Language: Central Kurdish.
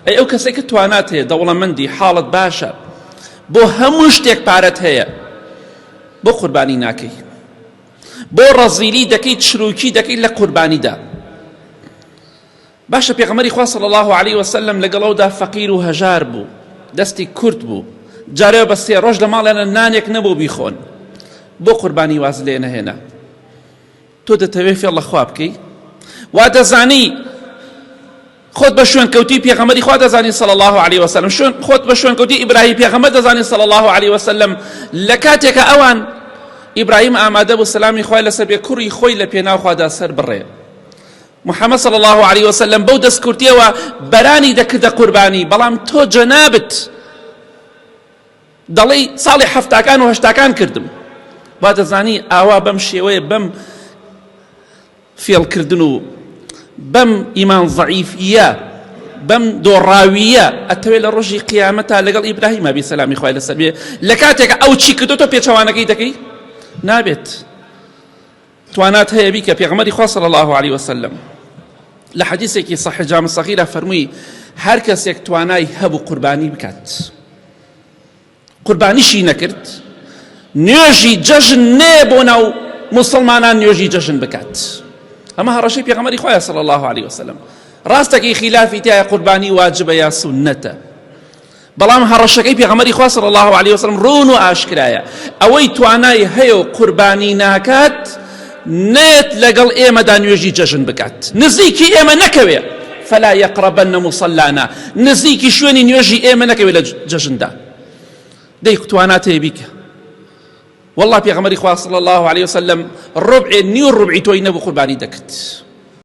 ئەی ئەو کەسێک کە توانات هەیە، دەوڵەمەندی، حاڵت باشە، بۆ هەموو شتێک پارەت هەیە، بۆ قوربانی ناکەی؟ بۆ ڕەزیلی دەکەی، چروکی دەکەی لە قوربانیدا؟ باشە پێغەمبەری خوا صلی اللە علیه وسلم لەگەڵ ئەودا فەقیر و هەژار بوو، دەستی کورت بوو، جارێ بە سێ ڕۆژ لە ماڵیانە نانێک نەبوو بیخۆن، بۆ قوربانی واز لێ نەهێنا؟ تۆ دەتەوێ فێڵ لە خوا بکەی؟ وا دەزانی خۆت بە شوێنکەوتی پێغەمبەری خوا دەزانی صلی الله علیه وسلم، شوێن خۆت بە شوێنکەوتی ئیبراهیم پێغەمبەر دەزانی صلی الله علیه وسلم، لە کاتێکە ئەوان ئیبراهیم ئامادە بوو سەلامی خوای لەسەر بێ کوڕی خۆی لە پێناو خوادا سەر بڕێ، محمد صلی اللە علیه وسلم بەو دەستکورتیەوە بەرانی دەکردە قوربانی، بەڵام تۆ جەنابت دەڵێی ساڵی حەفتاکان و هەشتاکان کردم، وا دەزانی ئاوا بەم شێوەیە بەم فێڵکردن و بەم ئیمان زەعیفیە بەم دۆڕاویە ئەتەوێت لە ڕۆژی قیامەتا لەگەڵ ئیبراهیم ئەبی سەلامی خوای لەسەر بێ، لە کاتێک ئەو چی کردو تۆ پێچەوانەکەی دەکەی؟ نابێت. توانات هەیە بیکە. پێغەمبەری خوا صلی اللە علیه وسلم لە حەدیثێکی صحیح جامع صغیرە فەرمووی هەر کەسێک توانای هەبوو قوربانی بکات قوربانیشی نەکرد نوێژی جەژن نێ بۆ ناو مسلمانان نوێژی جەژن بکات. ئەمە هەڕەشەی پێغەمبەری خوایە صلی الله علیه وسلم. ڕاستەکەی خلافی تایە قوربانی واجبە یا سوننەتە، بەڵام هەڕەشەکەی پێغەمبەری خوا صلی اللە علیه وسلم ڕوون و ئاشکرایە، ئەوەی توانای هەیە و قوربانی ناکات نێت لەگەڵ ئێمەدا نوێژی جەژن بکات، نزیکی ئێمە نەکەوێ، فلا یقربن مصلانا، نزیکی شوێنی نوێژی ئێمە نەکەوێ لە جەژندا. دەی توانات هەیە بیکە. والله پێغەمبەری خوا صلی الله علیه وسلم ڕبع نیو ڕبعی تۆی نەبوو قوربانی دەکرد.